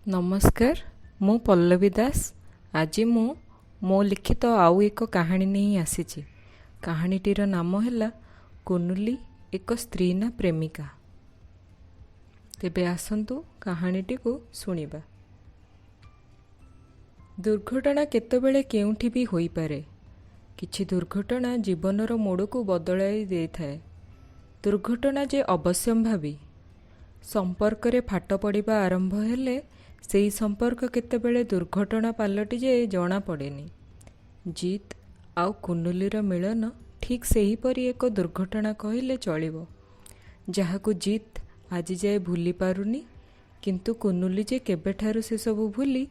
ନମସ୍କାର, ମୁଁ ପଲ୍ଲବୀ ଦାସ। ଆଜି ମୁଁ ମୋ ଲିଖିତ ଆଉ ଏକ କାହାଣୀ ନେଇ ଆସିଛି। କାହାଣୀଟିର ନାମ ହେଲା କୁନୁଲି ଏକ ସ୍ତ୍ରୀ ନା ପ୍ରେମିକା। ତେବେ ଆସନ୍ତୁ କାହାଣୀଟିକୁ ଶୁଣିବା। ଦୁର୍ଘଟଣା କେତେବେଳେ କେଉଁଠି ବି ହୋଇପାରେ। କିଛି ଦୁର୍ଘଟଣା ଜୀବନର ମୋଡ଼କୁ ବଦଳାଇ ଦେଇଥାଏ। ଦୁର୍ଘଟଣା ଯେ ଅବଶ୍ୟମ୍ଭାବୀ। ସମ୍ପର୍କରେ ଫାଟ ପଡ଼ିବା ଆରମ୍ଭ ହେଲେ ସେଇ ସମ୍ପର୍କ କେତେବେଳେ ଦୁର୍ଘଟଣା ପାଲଟିଯାଏ ଜଣାପଡ଼େନି। ଜିତ୍ ଆଉ କୁନୁଲିର ମିଳନ ଠିକ୍ ସେହିପରି ଏକ ଦୁର୍ଘଟଣା କହିଲେ ଚଳିବ, ଯାହାକୁ ଜିତ୍ ଆଜିଯାଏ ଭୁଲି ପାରୁନି। କିନ୍ତୁ କୁନୁଲି ଯେ କେବେଠାରୁ ସେସବୁ ଭୁଲି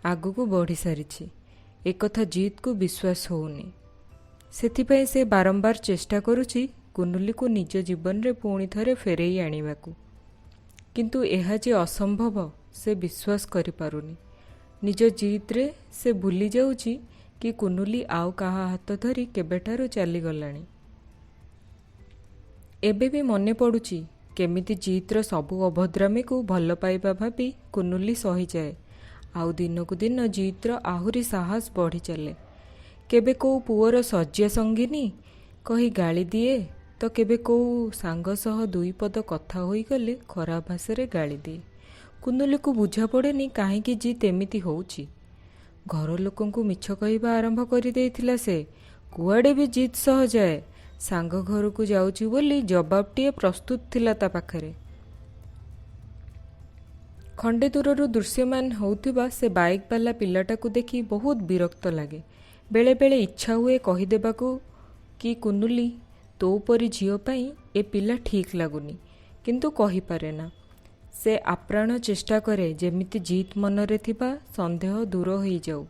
ଆଗକୁ ବଢ଼ିସାରିଛି, ଏକଥା ଜିତ୍କୁ ବିଶ୍ୱାସ ହେଉନି। ସେଥିପାଇଁ ସେ ବାରମ୍ବାର ଚେଷ୍ଟା କରୁଛି କୁନୁଲିକୁ ନିଜ ଜୀବନରେ ପୁଣି ଥରେ ଫେରେଇ ଆଣିବାକୁ। କିନ୍ତୁ ଏହା ଯେ ଅସମ୍ଭବ, ସେ ବିଶ୍ୱାସ କରିପାରୁନି। ନିଜ ଜିଦ୍ରେ ସେ ଭୁଲି ଯାଉଛି କି କୁନୁଲି ଆଉ କାହା ହାତ ଧରି କେବେଠାରୁ ଚାଲିଗଲାଣି। ଏବେ ବି ମନେ ପଡ଼ୁଛି କେମିତି ଜିତ୍ର ସବୁ ଅଭଦ୍ରାମିକୁ ଭଲ ପାଇବା ଭାବି କୁନୁଲି ସହିଯାଏ, ଆଉ ଦିନକୁ ଦିନ ଜିତ୍ର ଆହୁରି ସାହସ ବଢ଼ିଚାଲେ। କେବେ କୋଉ ପୁଅର ଶଯ୍ୟା ସଙ୍ଗିନୀ କହି ଗାଳି ଦିଏ ତ କେବେ କୋଉ ସାଙ୍ଗ ସହ ଦୁଇ ପଦ କଥା ହୋଇଗଲେ ଖରାପ ଭାଷାରେ ଗାଳି ଦିଏ। କୁନୁଲିକୁ ବୁଝା ପଡ଼େନି କାହିଁକି ଜିତ୍ ଏମିତି ହେଉଛି। ଘର ଲୋକଙ୍କୁ ମିଛ କହିବା ଆରମ୍ଭ କରିଦେଇଥିଲା ସେ। କୁଆଡ଼େ ବି ଜିତ୍ ସହ ଯାଏ, ସାଙ୍ଗ ଘରକୁ ଯାଉଛି ବୋଲି ଜବାବଟିଏ ପ୍ରସ୍ତୁତ ଥିଲା ତା ପାଖରେ। ଖଣ୍ଡେ ଦୂରରୁ ଦୃଶ୍ୟମାନ ହେଉଥିବା ସେ ବାଇକ୍ ବାଲା ପିଲାଟାକୁ ଦେଖି ବହୁତ ବିରକ୍ତ ଲାଗେ। ବେଳେବେଳେ ଇଚ୍ଛା ହୁଏ କହିଦେବାକୁ କି କୁନୁଲି, ତୋ ପରି ଝିଅ ପାଇଁ ଏ ପିଲା ଠିକ୍ ଲାଗୁନି। କିନ୍ତୁ କହିପାରେନା। ସେ ଆପ୍ରାଣ ଚେଷ୍ଟା କରେ ଯେମିତି ଜିତ୍ ମନରେ ଥିବା ସନ୍ଦେହ ଦୂର ହୋଇଯାଉ।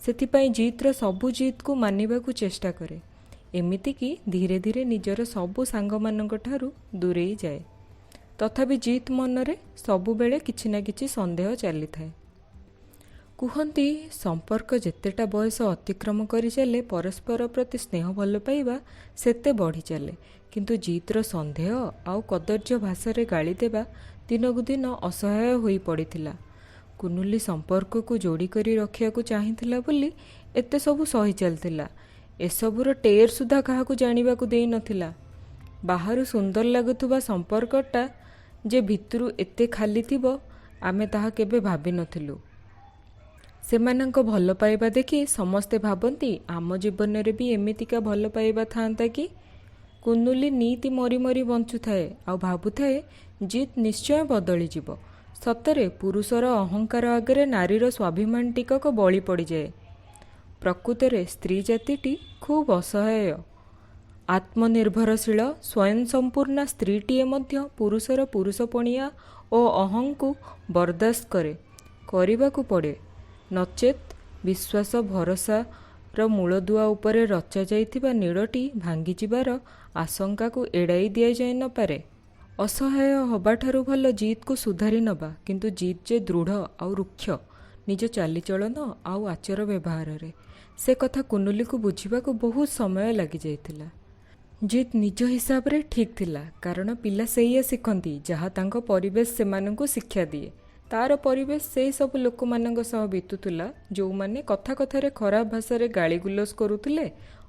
ସେଥିପାଇଁ ଜିତ୍ର ସବୁ ଜିଦ୍କୁ ମାନିବାକୁ ଚେଷ୍ଟା କରେ। ଏମିତିକି ଧୀରେ ଧୀରେ ନିଜର ସବୁ ସାଙ୍ଗମାନଙ୍କ ଠାରୁ ଦୂରେଇ ଯାଏ। ତଥାପି ଜିତ୍ ମନରେ ସବୁବେଳେ କିଛି ନା କିଛି ସନ୍ଦେହ ଚାଲିଥାଏ। କୁହନ୍ତି, ସମ୍ପର୍କ ଯେତେଟା ବୟସ ଅତିକ୍ରମ କରିଚାଲେ, ପରସ୍ପର ପ୍ରତି ସ୍ନେହ ଭଲ ପାଇବା ସେତେ ବଢ଼ିଚାଲେ। କିନ୍ତୁ ଜିତ୍ର ସନ୍ଦେହ ଆଉ କଦର୍ଯ୍ୟ ଭାଷାରେ ଗାଳିଦେବା ଦିନକୁ ଦିନ ଅସହାୟ ହୋଇ ପଡ଼ିଥିଲା। କୁନୁଲି ସମ୍ପର୍କକୁ ଯୋଡ଼ି କରି ରଖିବାକୁ ଚାହିଁଥିଲା ବୋଲି ଏତେ ସବୁ ସହି ଚାଲିଥିଲା। ଏସବୁର ଟେର୍ ସୁଦ୍ଧା କାହାକୁ ଜାଣିବାକୁ ଦେଇନଥିଲା। ବାହାରୁ ସୁନ୍ଦର ଲାଗୁଥିବା ସମ୍ପର୍କଟା ଯେ ଭିତରୁ ଏତେ ଖାଲି ଥିବ, ଆମେ ତାହା କେବେ ଭାବିନଥିଲୁ। ସେମାନଙ୍କ ଭଲ ପାଇବା ଦେଖି ସମସ୍ତେ ଭାବନ୍ତି, ଆମ ଜୀବନରେ ବି ଏମିତିକା ଭଲ ପାଇବା ଥାଆନ୍ତା କି! କୁନୁଲି ନିତି ମରି ମରି ବଞ୍ଚୁଥାଏ ଆଉ ଭାବୁଥାଏ ଜିତ୍ ନିଶ୍ଚୟ ବଦଳିଯିବ। ସତରେ ପୁରୁଷର ଅହଙ୍କାର ଆଗରେ ନାରୀର ସ୍ୱାଭିମାନ ଟିକକ ବଳି ପଡ଼ିଯାଏ। ପ୍ରକୃତରେ ସ୍ତ୍ରୀ ଜାତିଟି ଖୁବ୍ ଅସହାୟ। ଆତ୍ମନିର୍ଭରଶୀଳ, ସ୍ୱୟଂସମ୍ପୂର୍ଣ୍ଣା ସ୍ତ୍ରୀଟିଏ ମଧ୍ୟ ପୁରୁଷର ପୁରୁଷପଣିଆ ଓ ଅହଂକୁ ବରଦାସ୍ତ କରେ, କରିବାକୁ ପଡ଼େ। ନଚେତ୍ ବିଶ୍ୱାସ ଭରସାର ମୂଳଦୁଆ ଉପରେ ରଚା ଯାଇଥିବା ନୀଡ଼ଟି ଭାଙ୍ଗିଯିବାର ଆଶଙ୍କାକୁ ଏଡ଼ାଇ ଦିଆଯାଇ ନପାରେ। ଅସହାୟ ହେବାଠାରୁ ଭଲ ଜିଦ୍କୁ ସୁଧାରି ନେବା। କିନ୍ତୁ ଜିଦ୍ ଯେ ଦୃଢ଼ ଆଉ ରୁକ୍ଷ ନିଜ ଚାଲିଚଳନ ଆଉ ଆଚାର ବ୍ୟବହାରରେ, ସେ କଥା କୁନୁଲିକୁ ବୁଝିବାକୁ ବହୁତ ସମୟ ଲାଗିଯାଇଥିଲା। ଜିତ୍ ନିଜ ହିସାବରେ ଠିକ୍ ଥିଲା, କାରଣ ପିଲା ସେଇଆ ଶିଖନ୍ତି ଯାହା ତାଙ୍କ ପରିବେଶ ସେମାନଙ୍କୁ ଶିକ୍ଷା ଦିଏ। ତାର ପରିବେଶ ସେଇ ସବୁ ଲୋକମାନଙ୍କ ସହ ବିତୁଥିଲା ଯେଉଁମାନେ କଥା କଥାରେ ଖରାପ ଭାଷାରେ ଗାଳିଗୁଲଜ କରୁଥିଲେ,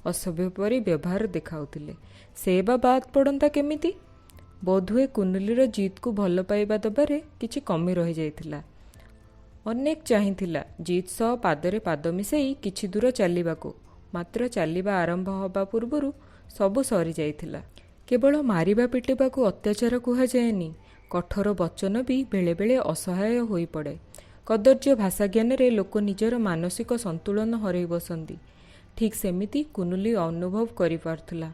ଅସଭ୍ୟ ପରି ବ୍ୟବହାର ଦେଖାଉଥିଲେ। ସେ ବା ବାଦ୍ ପଡ଼ନ୍ତା କେମିତି? ବୋଧହୁଏ କୁନୁଲିର ଜିତ୍କୁ ଭଲ ପାଇବା ଦେବାରେ କିଛି କମି ରହିଯାଇଥିଲା। ଅନେକ ଚାହିଁଥିଲା ଜିତ୍ ସହ ପାଦରେ ପାଦ ମିଶାଇ କିଛି ଦୂର ଚାଲିବାକୁ, ମାତ୍ର ଚାଲିବା ଆରମ୍ଭ ହେବା ପୂର୍ବରୁ ସବୁ ସରିଯାଇଥିଲା। କେବଳ ମାରିବା ପିଟିବାକୁ ଅତ୍ୟାଚାର କୁହାଯାଏନି। କଠୋର ବଚନ ବି ବେଳେବେଳେ ଅସହାୟ ହୋଇପଡ଼େ। କଦର୍ଯ୍ୟ ଭାଷାଜ୍ଞାନରେ ଲୋକ ନିଜର ମାନସିକ ସନ୍ତୁଳନ ହରେଇ ବସନ୍ତି। ଠିକ୍ ସେମିତି କୁନୁଲି ଅନୁଭବ କରିପାରୁଥିଲା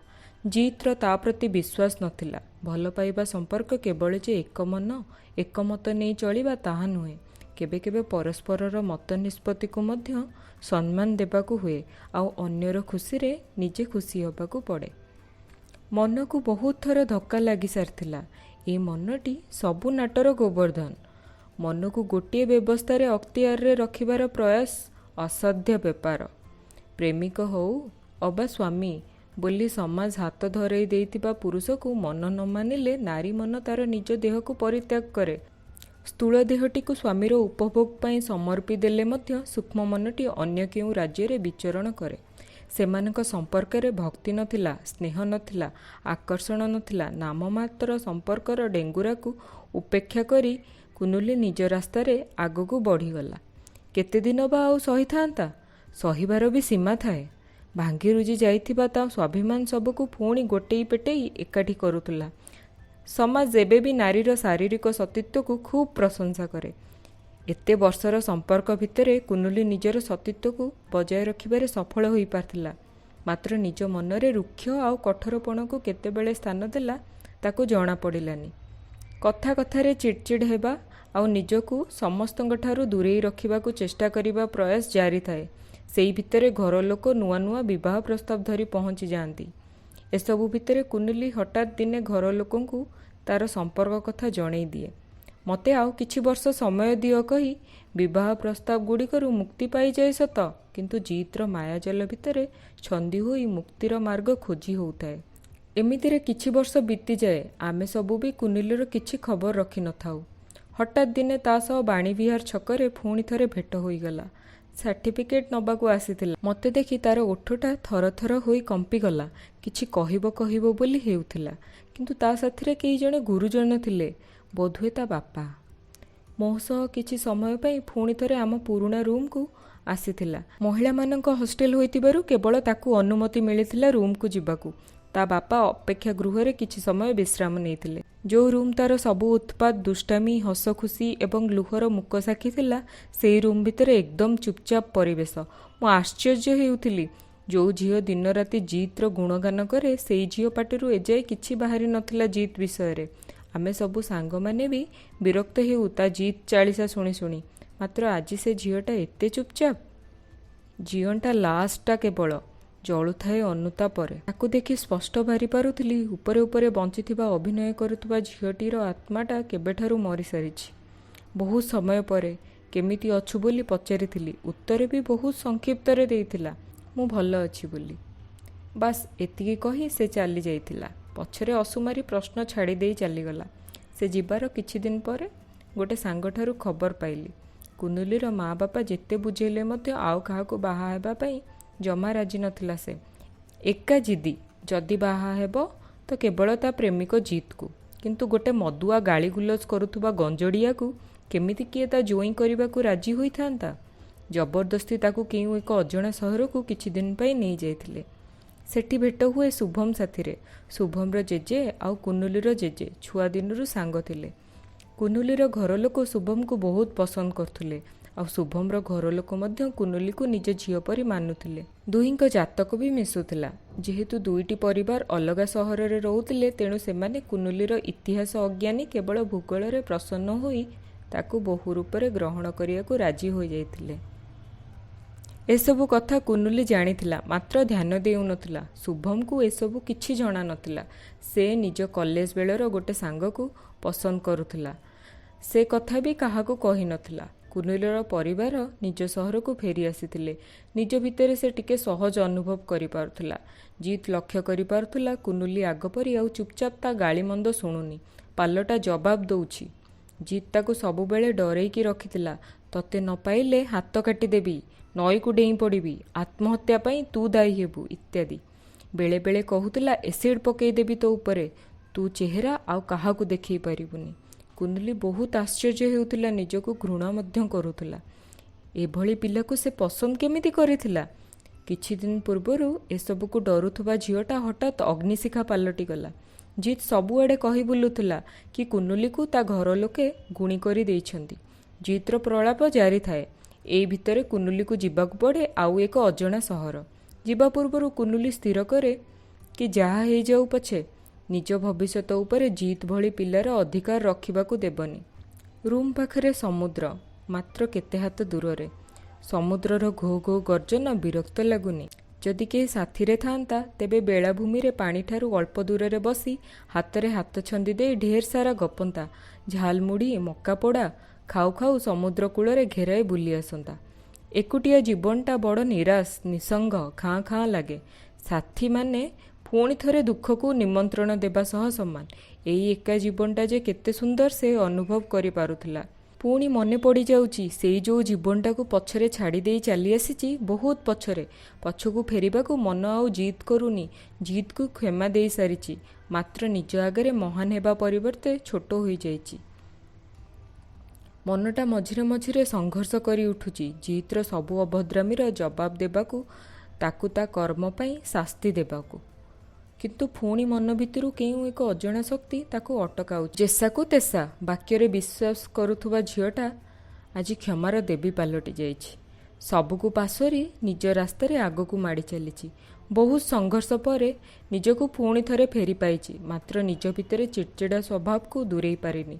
ଜିତ୍ର ତା ପ୍ରତି ବିଶ୍ୱାସ ନଥିଲା। ଭଲ ପାଇବା ସମ୍ପର୍କ କେବଳ ଯେ ଏକ ମନ ଏକ ମତ ନେଇ ଚଳିବା ତାହା ନୁହେଁ। କେବେ କେବେ ପରସ୍ପରର ମତ ନିଷ୍ପତ୍ତିକୁ ମଧ୍ୟ ସମ୍ମାନ ଦେବାକୁ ହୁଏ, ଆଉ ଅନ୍ୟର ଖୁସିରେ ନିଜେ ଖୁସି ହେବାକୁ ପଡ଼େ। ମନକୁ ବହୁତ ଥର ଧକ୍କା ଲାଗିସାରିଥିଲା। ଏ ମନଟି ସବୁ ନାଟର ଗୋବର୍ଦ୍ଧନ। ମନକୁ ଗୋଟିଏ ବ୍ୟବସ୍ଥାରେ ଅକ୍ତିଆରରେ ରଖିବାର ପ୍ରୟାସ ଅସାଧ୍ୟ ବେପାର। ପ୍ରେମିକ ହେଉ ଅବା ସ୍ୱାମୀ ବୋଲି ସମାଜ ହାତ ଧରେଇ ଦେଇଥିବା ପୁରୁଷକୁ ମନ ନ ମାନିଲେ ନାରୀ ମନ ତାର ନିଜ ଦେହକୁ ପରିତ୍ୟାଗ କରେ। ସ୍ଥୂଳ ଦେହଟିକୁ ସ୍ୱାମୀର ଉପଭୋଗ ପାଇଁ ସମର୍ପି ଦେଲେ ମଧ୍ୟ ସୂକ୍ଷ୍ମ ମନଟି ଅନ୍ୟ କେଉଁ ରାଜ୍ୟରେ ବିଚରଣ କରେ। ସେମାନଙ୍କ ସମ୍ପର୍କରେ ଭକ୍ତି ନଥିଲା, ସ୍ନେହ ନଥିଲା, ଆକର୍ଷଣ ନଥିଲା। ନାମମାତ୍ର ସମ୍ପର୍କର ଡେଙ୍ଗୁରାକୁ ଉପେକ୍ଷା କରି କୁନୁଲି ନିଜ ରାସ୍ତାରେ ଆଗକୁ ବଢ଼ିଗଲା। କେତେଦିନ ବା ଆଉ ସହିଥାନ୍ତା? ସହିବାର ବି ସୀମା ଥାଏ। ଭାଙ୍ଗିରୁଜି ଯାଇଥିବା ତା ସ୍ୱାଭିମାନ ସବୁକୁ ପୁଣି ଗୋଟେଇ ପେଟେଇ ଏକାଠି କରୁଥିଲା। ସମାଜ ଏବେ ବି ନାରୀର ଶାରୀରିକ ସତୀତ୍ୱକୁ ଖୁବ୍ ପ୍ରଶଂସା କରେ। ଏତେ ବର୍ଷର ସମ୍ପର୍କ ଭିତରେ କୁନୁଲି ନିଜର ସତୀତ୍ୱକୁ ବଜାୟ ରଖିବାରେ ସଫଳ ହୋଇପାରିଥିଲା। ମାତ୍ର ନିଜ ମନରେ ରୁକ୍ଷ ଆଉ କଠୋରପଣକୁ କେତେବେଳେ ସ୍ଥାନ ଦେଲା, ତାକୁ ଜଣାପଡ଼ିଲାନି। କଥା କଥାରେ ଚିଡ଼ଚିଡ଼ ହେବା ଆଉ ନିଜକୁ ସମସ୍ତଙ୍କଠାରୁ ଦୂରେଇ ରଖିବାକୁ ଚେଷ୍ଟା କରିବା ପ୍ରୟାସ ଜାରି ଥାଏ। ସେଇ ଭିତରେ ଘର ଲୋକ ନୂଆ ନୂଆ ବିବାହ ପ୍ରସ୍ତାବ ଧରି ପହଞ୍ଚି ଯାଆନ୍ତି। ଏସବୁ ଭିତରେ କୁନୁଲି ହଠାତ୍ ଦିନେ ଘର ଲୋକଙ୍କୁ ତାର ସମ୍ପର୍କ କଥା ଜଣେଇ ଦିଏ। ମୋତେ ଆଉ କିଛି ବର୍ଷ ସମୟ ଦିଅ କହି ବିବାହ ପ୍ରସ୍ତାବ ଗୁଡ଼ିକରୁ ମୁକ୍ତି ପାଇଯାଏ ସତ, କିନ୍ତୁ ଜିତ୍ର ମାୟାଜାଲ ଭିତରେ ଛନ୍ଦି ହୋଇ ମୁକ୍ତିର ମାର୍ଗ ଖୋଜି ହେଉଥାଏ। ଏମିତିରେ କିଛି ବର୍ଷ ବିତିଯାଏ। ଆମେ ସବୁ ବି କୁନିଲିର କିଛି ଖବର ରଖିନଥାଉ। ହଠାତ୍ ଦିନେ ତା ସହ ବାଣୀବିହାର ଛକରେ ପୁଣି ଥରେ ଭେଟ ହୋଇଗଲା। ସାର୍ଟିଫିକେଟ୍ ନେବାକୁ ଆସିଥିଲା। ମୋତେ ଦେଖି ତାର ଓଠଟା ଥରଥର ହୋଇ କମ୍ପିଗଲା। କିଛି କହିବ କହିବ ବୋଲି ହେଉଥିଲା, କିନ୍ତୁ ତା ସାଥିରେ କେହି ଜଣେ ଗୁରୁଜନ ଥିଲେ, ବୋଧହୁଏ ତା ବାପା। ମୋ ସହ କିଛି ସମୟ ପାଇଁ ପୁଣି ଥରେ ଆମ ପୁରୁଣା ରୁମ୍କୁ ଆସିଥିଲା। ମହିଳାମାନଙ୍କ ହଷ୍ଟେଲ ହୋଇଥିବାରୁ କେବଳ ତାକୁ ଅନୁମତି ମିଳିଥିଲା ରୁମ୍କୁ ଯିବାକୁ। ତା ବାପା ଅପେକ୍ଷା ଗୃହରେ କିଛି ସମୟ ବିଶ୍ରାମ ନେଇଥିଲେ। ଯେଉଁ ରୁମ୍ ତାର ସବୁ ଉତ୍ପାତ, ଦୁଷ୍ଟାମି, ହସଖୁସି ଏବଂ ଲୁହର ମୂକସାକ୍ଷୀ ଥିଲା, ସେଇ ରୁମ୍ ଭିତରେ ଏକଦମ ଚୁପଚାପ ପରିବେଶ। ମୁଁ ଆଶ୍ଚର୍ଯ୍ୟ ହେଉଥିଲି। ଯେଉଁ ଝିଅ ଦିନରାତି ଜିତ୍ର ଗୁଣଗାନ କରେ, ସେଇ ଝିଅ ପାଟିରୁ ଏଯାଏ କିଛି ବାହାରି ନଥିଲା ଜିତ୍ ବିଷୟରେ। ଆମେ ସବୁ ସାଙ୍ଗମାନେ ବି ବିରକ୍ତ ହେଉ ତା ଜିତ୍ ଚାଳିଶା ଶୁଣି ଶୁଣି। ମାତ୍ର ଆଜି ସେ ଝିଅଟା ଏତେ ଚୁପଚାପ। ଜିଅନ୍ତା ଲାଶଟା କେବଳ ଜଳୁଥାଏ ଅନୁତାପରେ। ତାକୁ ଦେଖି ସ୍ପଷ୍ଟ ବାରିପାରୁଥିଲି, ଉପରେ ଉପରେ ବଞ୍ଚିଥିବା ଅଭିନୟ କରୁଥିବା ଝିଅଟିର ଆତ୍ମାଟା କେବେଠାରୁ ମରିସାରିଛି। ବହୁତ ସମୟ ପରେ କେମିତି ଅଛୁ ବୋଲି ପଚାରିଥିଲି। ଉତ୍ତର ବି ବହୁତ ସଂକ୍ଷିପ୍ତରେ ଦେଇଥିଲା, ମୁଁ ଭଲ ଅଛି ବୋଲି। ବାସ୍, ଏତିକି କହି ସେ ଚାଲି ଯାଇଥିଲା। ପଛରେ ଅସୁମାରୀ ପ୍ରଶ୍ନ ଛାଡ଼ି ଦେଇ ଚାଲିଗଲା। ସେ ଯିବାର କିଛି ଦିନ ପରେ ଗୋଟେ ସାଙ୍ଗଠାରୁ ଖବର ପାଇଲି, କୁନୁଲିର ମା ବାପା ଯେତେ ବୁଝେଇଲେ ମଧ୍ୟ ଆଉ କାହାକୁ ବାହା ହେବା ପାଇଁ ଜମା ରାଜି ନଥିଲା ସେ। ଏକା ଜିଦି, ଯଦି ବାହା ହେବ ତ କେବଳ ତା ପ୍ରେମିକ ଜିତ୍କୁ। କିନ୍ତୁ ଗୋଟେ ମଦୁଆ ଗାଳିଗୁଲଜ କରୁଥିବା ଗଞ୍ଜଡ଼ିଆକୁ କେମିତି କିଏ ତା ଜୋଇଁ କରିବାକୁ ରାଜି ହୋଇଥାନ୍ତା? ଜବରଦସ୍ତି ତାକୁ କେଉଁ ଏକ ଅଜଣା ସହରକୁ କିଛି ଦିନ ପାଇଁ ନେଇଯାଇଥିଲେ। ସେଠି ଭେଟ ହୁଏ ଶୁଭମ ସାଥିରେ। ଶୁଭମର ଜେଜେ ଆଉ କୁନୁଲିର ଜେଜେ ଛୁଆଦିନରୁ ସାଙ୍ଗ ଥିଲେ। କୁନୁଲିର ଘର ଲୋକ ଶୁଭମକୁ ବହୁତ ପସନ୍ଦ କରୁଥିଲେ ଆଉ ଶୁଭମର ଘର ଲୋକ ମଧ୍ୟ କୁନୁଲିକୁ ନିଜ ଝିଅ ପରି ମାନୁଥିଲେ। ଦୁହିଁଙ୍କ ଜାତକ ବି ମିଶୁଥିଲା। ଯେହେତୁ ଦୁଇଟି ପରିବାର ଅଲଗା ସହରରେ ରହୁଥିଲେ, ତେଣୁ ସେମାନେ କୁନୁଲିର ଇତିହାସ ଅଜ୍ଞାନୀ, କେବଳ ଭୂଗୋଳରେ ପ୍ରସନ୍ନ ହୋଇ ତାକୁ ବୋହୂ ରୂପରେ ଗ୍ରହଣ କରିବାକୁ ରାଜି ହୋଇଯାଇଥିଲେ। ଏସବୁ କଥା କୁନୁଲି ଜାଣିଥିଲା, ମାତ୍ର ଧ୍ୟାନ ଦେଉନଥିଲା। ଶୁଭମକୁ ଏସବୁ କିଛି ଜଣା ନଥିଲା। ସେ ନିଜ କଲେଜ ବେଳର ଗୋଟେ ସାଙ୍ଗକୁ ପସନ୍ଦ କରୁଥିଲା। ସେ କଥା ବି କାହାକୁ କହିନଥିଲା। କୁନୁଲିର ପରିବାର ନିଜ ସହରକୁ ଫେରି ଆସିଥିଲେ। ନିଜ ଭିତରେ ସେ ଟିକେ ସହଜ ଅନୁଭବ କରିପାରୁଥିଲା। ଜିତ୍ ଲକ୍ଷ୍ୟ କରିପାରୁଥିଲା, କୁନୁଲି ଆଗ ପରି ଆଉ ଚୁପଚାପ ତା ଗାଳିମନ୍ଦ ଶୁଣୁନି, ପାଲଟା ଜବାବ ଦଉଛି। ଜିତ୍ ତାକୁ ସବୁବେଳେ ଡରେଇକି ରଖିଥିଲା, ତତେ ନ ପାଇଲେ ହାତ କାଟିଦେବି, ନଈକୁ ଡେଇଁ ପଡ଼ିବି, ଆତ୍ମହତ୍ୟା ପାଇଁ ତୁ ଦାୟୀ ହେବୁ ଇତ୍ୟାଦି। ବେଳେବେଳେ କହୁଥିଲା, ଏସିଡ୍ ପକେଇଦେବି ତୋ ଉପରେ, ତୁ ଚେହେରା ଆଉ କାହାକୁ ଦେଖେଇ ପାରିବୁନି। କୁନୁଲି ବହୁତ ଆଶ୍ଚର୍ଯ୍ୟ ହେଉଥିଲା, ନିଜକୁ ଘୃଣା ମଧ୍ୟ କରୁଥିଲା। ଏଭଳି ପିଲାକୁ ସେ ପସନ୍ଦ କେମିତି କରିଥିଲା? କିଛି ଦିନ ପୂର୍ବରୁ ଏସବୁକୁ ଡରୁଥିବା ଝିଅଟା ହଠାତ୍ ଅଗ୍ନିଶିଖା ପାଲଟିଗଲା। ଜିତ୍ ସବୁଆଡ଼େ କହି ବୁଲୁଥିଲା କି କୁନୁଲିକୁ ତା ଘର ଲୋକେ ଗୁଣି କରି ଦେଇଛନ୍ତି। ଜିତ୍ର ପ୍ରଳାପ ଜାରି ଥାଏ। ଏଇ ଭିତରେ କୁନୁଲିକୁ ଯିବାକୁ ପଡ଼େ ଆଉ ଏକ ଅଜଣା ସହର। ଯିବା ପୂର୍ବରୁ କୁନୁଲି ସ୍ଥିର କରେ କି ଯାହା ହେଇଯାଉ ପଛେ, ନିଜ ଭବିଷ୍ୟତ ଉପରେ ଜିତ୍ ଭଳି ପିଲାର ଅଧିକାର ରଖିବାକୁ ଦେବନି। ରୁମ୍ ପାଖରେ ସମୁଦ୍ର, ମାତ୍ର କେତେ ହାତ ଦୂରରେ। ସମୁଦ୍ରର ଘୋ ଘୋ ଗର୍ଜନ ବିରକ୍ତ ଲାଗୁନି। ଯଦି କେହି ସାଥିରେ ଥାନ୍ତା, ତେବେ ବେଳାଭୂମିରେ ପାଣିଠାରୁ ଅଳ୍ପ ଦୂରରେ ବସି ହାତରେ ହାତ ଛନ୍ଦି ଦେଇ ଢେର ସାରା ଗପନ୍ତା, ଝାଲମୁଢ଼ି ମକାପୋଡ଼ା ଖାଉ ଖାଉ ସମୁଦ୍ର କୂଳରେ ଘେରାଏ ବୁଲି ଆସନ୍ତା। ଏକୁଟିଆ ଜୀବନଟା ବଡ଼ ନିରାଶ, ନିଃସଙ୍ଗ, ଖାଁ ଖାଁ ଲାଗେ। ସାଥୀମାନେ ପୁଣି ଥରେ ଦୁଃଖକୁ ନିମନ୍ତ୍ରଣ ଦେବା ସହ ସମାନ। ଏଇ ଏକା ଜୀବନଟା ଯେ କେତେ ସୁନ୍ଦର ସେ ଅନୁଭବ କରିପାରୁଥିଲା। ପୁଣି ମନେ ପଡ଼ିଯାଉଛି ସେଇ ଯୋଉ ଜୀବନଟାକୁ ପଛରେ ଛାଡ଼ିଦେଇ ଚାଲିଆସିଛି, ବହୁତ ପଛରେ। ପଛକୁ ଫେରିବାକୁ ମନ ଆଉ ଜିଦ୍ କରୁନି। ଜିଦ୍କୁ କ୍ଷମା ଦେଇସାରିଛି। ମାତ୍ର ନିଜ ଆଗରେ ମହାନ ହେବା ପରିବର୍ତ୍ତେ ଛୋଟ ହୋଇଯାଇଛି। ମନଟା ମଝିରେ ମଝିରେ ସଂଘର୍ଷ କରି ଉଠୁଛି ଜିଦ୍ର ସବୁ ଅଭଦ୍ରାମିର ଜବାବ ଦେବାକୁ, ତାକୁ ତା କର୍ମ ପାଇଁ ଶାସ୍ତି ଦେବାକୁ। କିନ୍ତୁ ପୁଣି ମନ ଭିତରୁ କେଉଁ ଏକ ଅଜଣା ଶକ୍ତି ତାକୁ ଅଟକାଉଛି। ଯେସାକୁ ତେସା ବାକ୍ୟରେ ବିଶ୍ୱାସ କରୁଥିବା ଝିଅଟା ଆଜି କ୍ଷମାର ଦେବୀ ପାଲଟି ଯାଇଛି। ସବୁକୁ ପାଶୋରି ନିଜ ରାସ୍ତାରେ ଆଗକୁ ମାଡ଼ି ଚାଲିଛି। ବହୁତ ସଂଘର୍ଷ ପରେ ନିଜକୁ ପୁଣି ଥରେ ଫେରି ପାଇଛି, ମାତ୍ର ନିଜ ଭିତରେ ଚିଡ଼ଚିଡ଼ା ସ୍ୱଭାବକୁ ଦୂରେଇ ପାରିନି।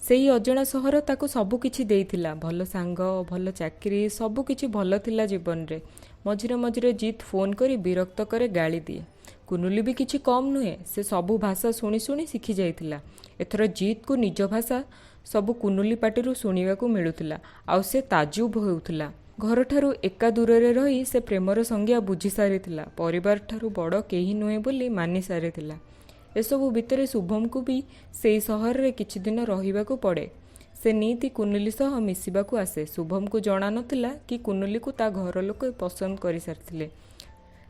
ସେଇ ଅଜଣା ସହର ତାକୁ ସବୁକିଛି ଦେଇଥିଲା। ଭଲ ସାଙ୍ଗ, ଭଲ ଚାକିରି, ସବୁକିଛି ଭଲ ଥିଲା ଜୀବନରେ। ମଝିରେ ମଝିରେ ଜିତ୍ ଫୋନ୍ କରି ବିରକ୍ତ କରେ, ଗାଳି ଦିଏ। କୁନୁଲି ବି କିଛି କମ୍ ନୁହେଁ। ସେ ସବୁ ଭାଷା ଶୁଣି ଶୁଣି ଶିଖି ଯାଇଥିଲା। ଏଥର ଜିତ୍କୁ ନିଜ ଭାଷା ସବୁ କୁନୁଲି ପାଟିରୁ ଶୁଣିବାକୁ ମିଳୁଥିଲା, ଆଉ ସେ ତାଜୁବ ହେଉଥିଲା। ଘରଠାରୁ ଏକା ଦୂରରେ ରହି ସେ ପ୍ରେମର ସଂଜ୍ଞା ବୁଝି ସାରିଥିଲା। ପରିବାରଠାରୁ ବଡ଼ କେହି ନୁହେଁ ବୋଲି ମାନି ସାରିଥିଲା। ଏସବୁ ଭିତରେ ଶୁଭମକୁ ବି ସେଇ ସହରରେ କିଛିଦିନ ରହିବାକୁ ପଡ଼େ। ସେ ନିତି କୁନୁଲି ସହ ମିଶିବାକୁ ଆସେ। ଶୁଭମକୁ ଜଣା ନଥିଲା କି କୁନୁଲିକୁ ତା ଘର ଲୋକେ ପସନ୍ଦ କରିସାରିଥିଲେ।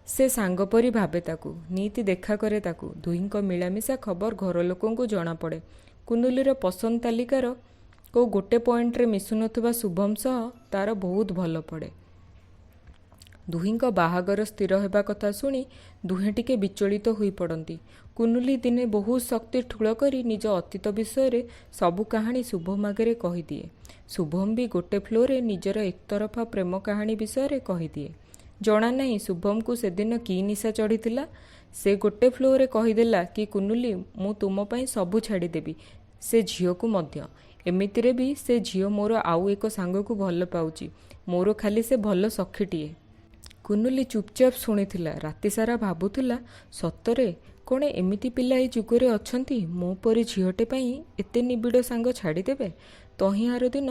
ସେ ସାଙ୍ଗ ପରି ଭାବେ ତାକୁ। ନିତି ଦେଖା କରେ ତାକୁ। ଦୁହିଁଙ୍କ ମିଳାମିଶା ଖବର ଘର ଲୋକଙ୍କୁ ଜଣାପଡ଼େ। କୁନୁଲିର ପସନ୍ଦ ତାଲିକାର କୋଉ ଗୋଟେ ପଏଣ୍ଟରେ ମିଶୁନଥିବା ଶୁଭମ ସହ ତାର ବହୁତ ଭଲ ପଡ଼େ। ଦୁହିଁଙ୍କ ବାହାଘର ସ୍ଥିର ହେବା କଥା ଶୁଣି ଦୁହେଁ ଟିକେ ବିଚଳିତ ହୋଇପଡ଼ନ୍ତି। କୁନୁଲି ଦିନେ ବହୁତ ଶକ୍ତି ଠୁଳ କରି ନିଜ ଅତୀତ ବିଷୟରେ ସବୁ କାହାଣୀ ଶୁଭମ ଆଗରେ କହିଦିଏ। ଶୁଭମ ବି ଗୋଟେ ଫ୍ଲୋରେ ନିଜର ଏକତରଫା ପ୍ରେମ କାହାଣୀ ବିଷୟରେ କହିଦିଏ। ଜଣା ନାହିଁ ଶୁଭମକୁ ସେଦିନ କି ନିଶା ଚଢ଼ିଥିଲା। ସେ ଗୋଟେ ଫ୍ଲୋରେ କହିଦେଲା କି କୁନୁଲି, ମୁଁ ତୁମ ପାଇଁ ସବୁ ଛାଡ଼ିଦେବି, ସେ ଝିଅକୁ ମଧ୍ୟ। ଏମିତିରେ ବି ସେ ଝିଅ ମୋର ଆଉ ଏକ ସାଙ୍ଗକୁ ଭଲ ପାଉଛି। ମୋର ଖାଲି ସେ ଭଲ ସଖୀଟିଏ। କୁନୁଲି ଚୁପଚାପ ଶୁଣିଥିଲା। ରାତିସାରା ଭାବୁଥିଲା, ସତରେ କ'ଣ ଏମିତି ପିଲା ଏ ଯୁଗରେ ଅଛନ୍ତି, ମୋ ପରି ଝିଅଟେ ପାଇଁ ଏତେ ନିବିଡ଼ ସାଙ୍ଗ ଛାଡ଼ିଦେବେ? ତହିଁ ଆରଦିନ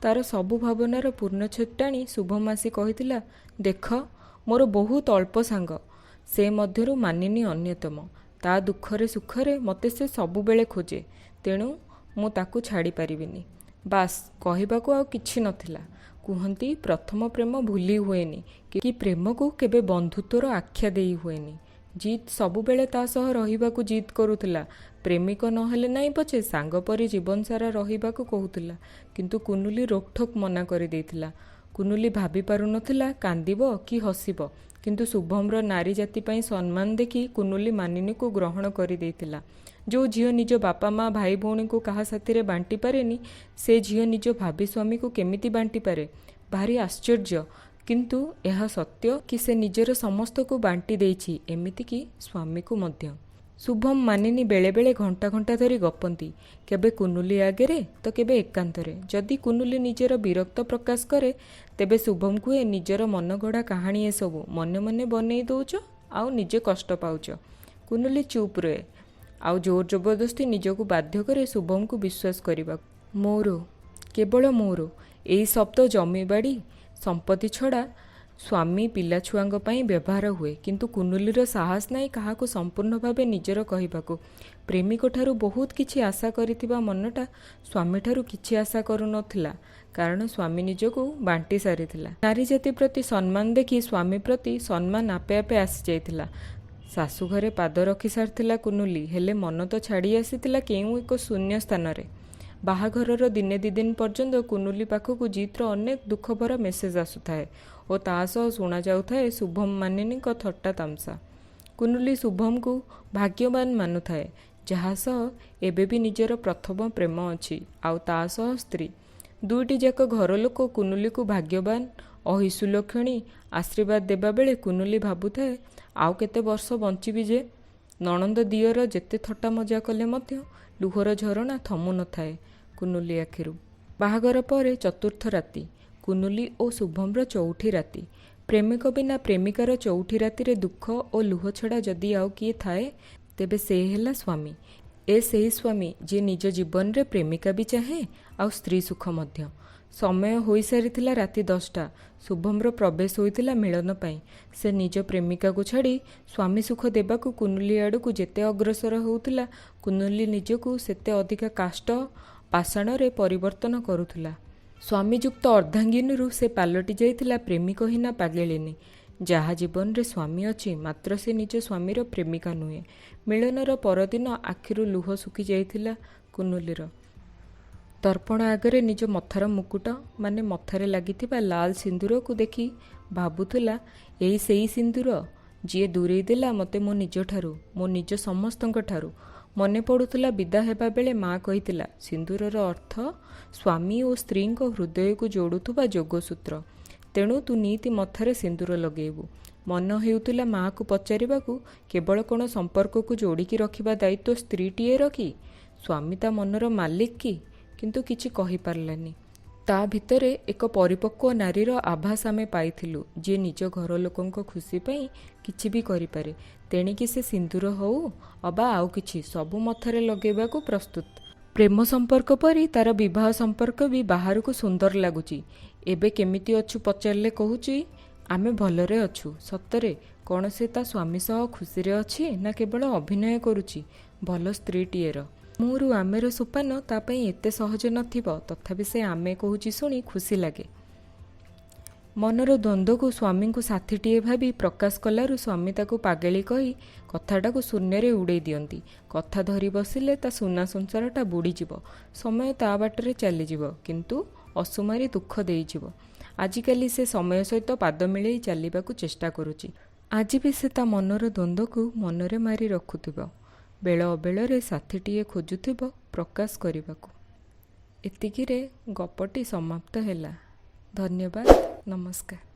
ତାର ସବୁ ଭାବନାର ପୂର୍ଣ୍ଣଚ୍ଛେଦ ଟାଣି ଶୁଭମ ଆସି କହିଥିଲା, ଦେଖ, ମୋର ବହୁତ ଅଳ୍ପ ସାଙ୍ଗ। ସେ ମଧ୍ୟରୁ ମାନିନୀ ଅନ୍ୟତମ। ତା ଦୁଃଖରେ ସୁଖରେ ମୋତେ ସେ ସବୁବେଳେ ଖୋଜେ। ତେଣୁ ମୁଁ ତାକୁ ଛାଡ଼ିପାରିବିନି। ବାସ୍, କହିବାକୁ ଆଉ କିଛି ନଥିଲା। କୁହନ୍ତି ପ୍ରଥମ ପ୍ରେମ ଭୁଲି ହୁଏନି କି ପ୍ରେମକୁ କେବେ ବନ୍ଧୁତ୍ୱର ଆଖ୍ୟା ଦେଇ ହୁଏନି। ଜିତ୍ ସବୁବେଳେ ତା ସହ ରହିବାକୁ ଜିଦ୍ କରୁଥିଲା। ପ୍ରେମିକ ନହେଲେ ନାହିଁ ପଛେ ସାଙ୍ଗ ପରି ଜୀବନସାରା ରହିବାକୁ କହୁଥିଲା। କିନ୍ତୁ କୁନୁଲି ରୋକଠୋକ୍ ମନା କରିଦେଇଥିଲା। କୁନୁଲି ଭାବି ପାରୁନଥିଲା କାନ୍ଦିବ କି ହସିବ। କିନ୍ତୁ ଶୁଭମର ନାରୀ ଜାତି ପାଇଁ ସମ୍ମାନ ଦେଖି କୁନୁଲି ମାନିନୀକୁ ଗ୍ରହଣ କରିଦେଇଥିଲା। ଯୋଉ ଝିଅ ନିଜ ବାପା ମା ଭାଇ ଭଉଣୀଙ୍କୁ କାହା ସାଥିରେ ବାଣ୍ଟି ପାରେନି, ସେ ଝିଅ ନିଜ ଭାବି ସ୍ୱାମୀକୁ କେମିତି ବାଣ୍ଟିପାରେ? ଭାରି ଆଶ୍ଚର୍ଯ୍ୟ, କିନ୍ତୁ ଏହା ସତ୍ୟ କି ସେ ନିଜର ସମସ୍ତକୁ ବାଣ୍ଟି ଦେଇଛି, ଏମିତିକି ସ୍ୱାମୀକୁ ମଧ୍ୟ। ଶୁଭମ ମାନିନୀ ବେଳେବେଳେ ଘଣ୍ଟା ଘଣ୍ଟା ଧରି ଗପନ୍ତି। କେବେ କୁନୁଲି ଆଗରେ ତ କେବେ ଏକାନ୍ତରେ। ଯଦି କୁନୁଲି ନିଜର ବିରକ୍ତ ପ୍ରକାଶ କରେ, ତେବେ ଶୁଭମ କୁହେ, ନିଜର ମନଗଢ଼ା କାହାଣୀ ଏସବୁ ମନେ ମନେ ବନେଇ ଦଉଛ ଆଉ ନିଜେ କଷ୍ଟ ପାଉଛ। କୁନୁଲି ଚୁପ୍ ରୁହେ ଆଉ ଜୋର ଜବରଦସ୍ତି ନିଜକୁ ବାଧ୍ୟ କରେ ଶୁଭମକୁ ବିଶ୍ୱାସ କରିବାକୁ। ମୋର, କେବଳ ମୋର, ଏଇ ଶବ୍ଦ ଜମିବାଡ଼ି ସମ୍ପତ୍ତି ଛଡ଼ା ସ୍ୱାମୀ ପିଲାଛୁଆଙ୍କ ପାଇଁ ବ୍ୟବହାର ହୁଏ। କିନ୍ତୁ କୁନୁଲିର ସାହସ ନାହିଁ କାହାକୁ ସମ୍ପୂର୍ଣ୍ଣ ଭାବେ ନିଜର କହିବାକୁ। ପ୍ରେମିକଠାରୁ ବହୁତ କିଛି ଆଶା କରିଥିବା ମନଟା ସ୍ୱାମୀଠାରୁ କିଛି ଆଶା କରୁନଥିଲା, କାରଣ ସ୍ୱାମୀ ନିଜକୁ ବାଣ୍ଟି ସାରିଥିଲା। ନାରୀ ଜାତି ପ୍ରତି ସମ୍ମାନ ଦେଖି ସ୍ୱାମୀ ପ୍ରତି ସମ୍ମାନ ଆପେ ଆପେ ଆସିଯାଇଥିଲା। ଶାଶୁଘରେ ପାଦ ରଖି ସାରିଥିଲା କୁନୁଲି, ହେଲେ ମନ ତ ଛାଡ଼ି ଆସିଥିଲା କେଉଁ ଏକ ଶୂନ୍ୟ ସ୍ଥାନରେ। ବାହାଘରର ଦିନେ ଦିଦିନ ପର୍ଯ୍ୟନ୍ତ କୁନୁଲି ପାଖକୁ ଜିତ୍ର ଅନେକ ଦୁଃଖଭରା ମେସେଜ ଆସୁଥାଏ ଓ ତା ସହ ଶୁଣାଯାଉଥାଏ ଶୁଭମ ମାନିନୀଙ୍କ ଥଟ୍ଟା ତାମସା। କୁନୁଲି ଶୁଭମକୁ ଭାଗ୍ୟବାନ ମାନୁଥାଏ, ଯାହା ସହ ଏବେ ବି ନିଜର ପ୍ରଥମ ପ୍ରେମ ଅଛି ଆଉ ତା ସହ ସ୍ତ୍ରୀ। ଦୁଇଟି ଯାକ ଘର ଲୋକ କୁନୁଲିକୁ ଭାଗ୍ୟବାନ, ଅହିସୁଲକ୍ଷଣୀ ଆଶୀର୍ବାଦ ଦେବାବେଳେ କୁନୁଲି ଭାବୁଥାଏ, ଆଉ କେତେ ବର୍ଷ ବଞ୍ଚିବି ଯେ? ନଣନ୍ଦ ଦିଅର ଯେତେ ଥଟ୍ଟା ମଜା କଲେ ମଧ୍ୟ ଲୁହର ଝରଣା ଥମୁ ନଥାଏ କୁନୁଲି ଆଖିରୁ। ବାହାଘର ପରେ ଚତୁର୍ଥ ରାତି, କୁନୁଲି ଓ ଶୁଭମର ଚଉଠି ରାତି। ପ୍ରେମିକ ବିନା ପ୍ରେମିକାର ଚଉଠି ରାତିରେ ଦୁଃଖ ଓ ଲୁହ ଛଡ଼ା ଯଦି ଆଉ କିଏ ଥାଏ, ତେବେ ସେ ହେଲା ସ୍ୱାମୀ। ଏ ସେହି ସ୍ୱାମୀ, ଯିଏ ନିଜ ଜୀବନରେ ପ୍ରେମିକା ବି ଚାହେଁ ଆଉ ସ୍ତ୍ରୀ ସୁଖ ମଧ୍ୟ। ସମୟ ହୋଇସାରିଥିଲା ରାତି 10ଟା। ଶୁଭମର ପ୍ରବେଶ ହୋଇଥିଲା ମିଳନ ପାଇଁ। ସେ ନିଜ ପ୍ରେମିକାକୁ ଛାଡ଼ି ସ୍ୱାମୀ ସୁଖ ଦେବାକୁ କୁନୁଲି ଆଡ଼କୁ ଯେତେ ଅଗ୍ରସର ହେଉଥିଲା, କୁନୁଲି ନିଜକୁ ସେତେ ଅଧିକା କାଷ୍ଠ ପାଷାଣରେ ପରିବର୍ତ୍ତନ କରୁଥିଲା। ସ୍ୱାମୀଯୁକ୍ତ ଅର୍ଦ୍ଧାଙ୍ଗିନୀରୁ ସେ ପାଲଟି ଯାଇଥିଲା ପ୍ରେମିକହୀନା ପାଗିଳିନୀ, ଯାହା ଜୀବନରେ ସ୍ୱାମୀ ଅଛି, ମାତ୍ର ସେ ନିଜ ସ୍ୱାମୀର ପ୍ରେମିକା ନୁହେଁ। ମିଳନର ପରଦିନ ଆଖିରୁ ଲୁହ ଶୁଖିଯାଇଥିଲା କୁନୁଲିର। ଦର୍ପଣ ଆଗରେ ନିଜ ମଥାର ମୁକୁଟ, ମାନେ ମଥାରେ ଲାଗିଥିବା ଲାଲ ସିନ୍ଦୁରକୁ ଦେଖି ଭାବୁଥିଲା, ଏଇ ସେଇ ସିନ୍ଦୁର ଯିଏ ଦୂରେଇ ଦେଲା ମୋତେ ମୋ ନିଜଠାରୁ, ମୋ ନିଜ ସମସ୍ତଙ୍କ ଠାରୁ। ମନେ ପଡ଼ୁଥିଲା ବିଦା ହେବା ବେଳେ ମା କହିଥିଲା, ସିନ୍ଦୁରର ଅର୍ଥ ସ୍ୱାମୀ ଓ ସ୍ତ୍ରୀଙ୍କ ହୃଦୟକୁ ଯୋଡ଼ୁଥିବା ଯୋଗସୂତ୍ର, ତେଣୁ ତୁ ନିତି ମଥାରେ ସିନ୍ଦୁର ଲଗେଇବୁ। ମନ ହେଉଥିଲା ମାଆକୁ ପଚାରିବାକୁ, କେବଳ କ'ଣ ସମ୍ପର୍କକୁ ଯୋଡ଼ିକି ରଖିବା ଦାୟିତ୍ୱ ସ୍ତ୍ରୀଟିଏର କି? ସ୍ୱାମୀ ତା ମନର ମାଲିକ କି? କିନ୍ତୁ କିଛି କହିପାରିଲାନି। ତା ଭିତରେ ଏକ ପରିପକ୍ୱ ନାରୀର ଆଭାସ ଆମେ ପାଇଥିଲୁ, ଯିଏ ନିଜ ଘର ଲୋକଙ୍କ ଖୁସି ପାଇଁ କିଛି ବି କରିପାରେ। ତେଣିକି ସେ ସିନ୍ଦୁର ହଉ ଅବା ଆଉ କିଛି, ସବୁ ମଥାରେ ଲଗେଇବାକୁ ପ୍ରସ୍ତୁତ। ପ୍ରେମ ସମ୍ପର୍କ ପରି ତାର ବିବାହ ସମ୍ପର୍କ ବି ବାହାରକୁ ସୁନ୍ଦର ଲାଗୁଛି। ଏବେ କେମିତି ଅଛୁ ପଚାରିଲେ କହୁଛି, ଆମେ ଭଲରେ ଅଛୁ। ସତରେ କ'ଣ ସେ ତା ସ୍ୱାମୀ ସହ ଖୁସିରେ ଅଛି, ନା କେବଳ ଅଭିନୟ କରୁଛି ଭଲ ସ୍ତ୍ରୀଟିଏର? ମୁଁରୁ ଆମେର ସୋପାନ ତା ପାଇଁ ଏତେ ସହଜ ନଥିବ, ତଥାପି ସେ ଆମେ କହୁଛି ଶୁଣି ଖୁସି ଲାଗେ। ମନର ଦ୍ୱନ୍ଦ୍ୱକୁ ସ୍ୱାମୀଙ୍କୁ ସାଥୀଟିଏ ଭାବି ପ୍ରକାଶ କଲାରୁ ସ୍ୱାମୀ ତାକୁ ପାଗେଳି କହି କଥାଟାକୁ ଶୂନ୍ୟରେ ଉଡ଼େଇ ଦିଅନ୍ତି। କଥା ଧରି ବସିଲେ ତା ସୁନା ସଂସାରଟା ବୁଡ଼ିଯିବ। ସମୟ ତା ବାଟରେ ଚାଲିଯିବ, କିନ୍ତୁ ଅସୁମାରୀ ଦୁଃଖ ଦେଇଯିବ। ଆଜିକାଲି ସେ ସମୟ ସହିତ ପାଦ ମିଳେଇ ଚାଲିବାକୁ ଚେଷ୍ଟା କରୁଛି। ଆଜି ବି ସେ ତା ମନର ଦ୍ୱନ୍ଦ୍ୱକୁ ମନରେ ମାରି ରଖୁଥିବ, ବେଳ ଅବେଳରେ ସାଥୀଟିଏ ଖୋଜୁଥିବ ପ୍ରକାଶ କରିବାକୁ। ଏତିକିରେ ଗପଟି ସମାପ୍ତ ହେଲା। ଧନ୍ୟବାଦ, ନମସ୍କାର।